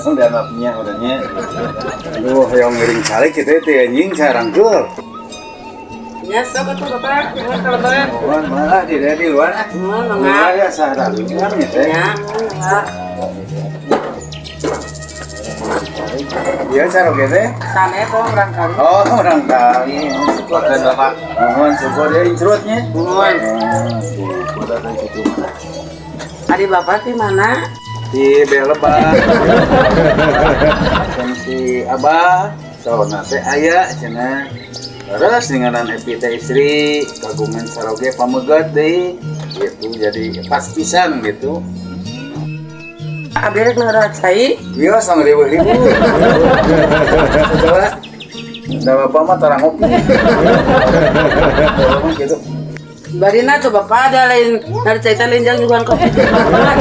Udah mapnya udahnya. Aduh, yang ngiring calik kita teh anjing sarang jul. Ya sok atuh Bapak, nuhun kalebet. Mohon malah di luar ah. Nuhun Di mangga. luar ya sarang kan ya teh. Ya, mangga. Iya saroge teh. Sanes oh urang kali. Oh, orang kali. Syukur dan Bapak. Mohon syukur ya incrutnya. Nuhun. Syukur datang gitu mah. Adi Bapak di mana? Di Belebang. Dan si Abah, sauna teh aya cenah. Terus dengan Epi teh istri kagungan saroge pamegat deui gitu, jadi pas pisan gitu. Abdi rek ngeureut cai. Iya, sang ribu-ribu. Setelah da bapak mah tarang ngopi. Bapak mah gitu. Barina tuh Bapak ada lain, ada cai teh lain jang nyuguhan kopi. Bapak.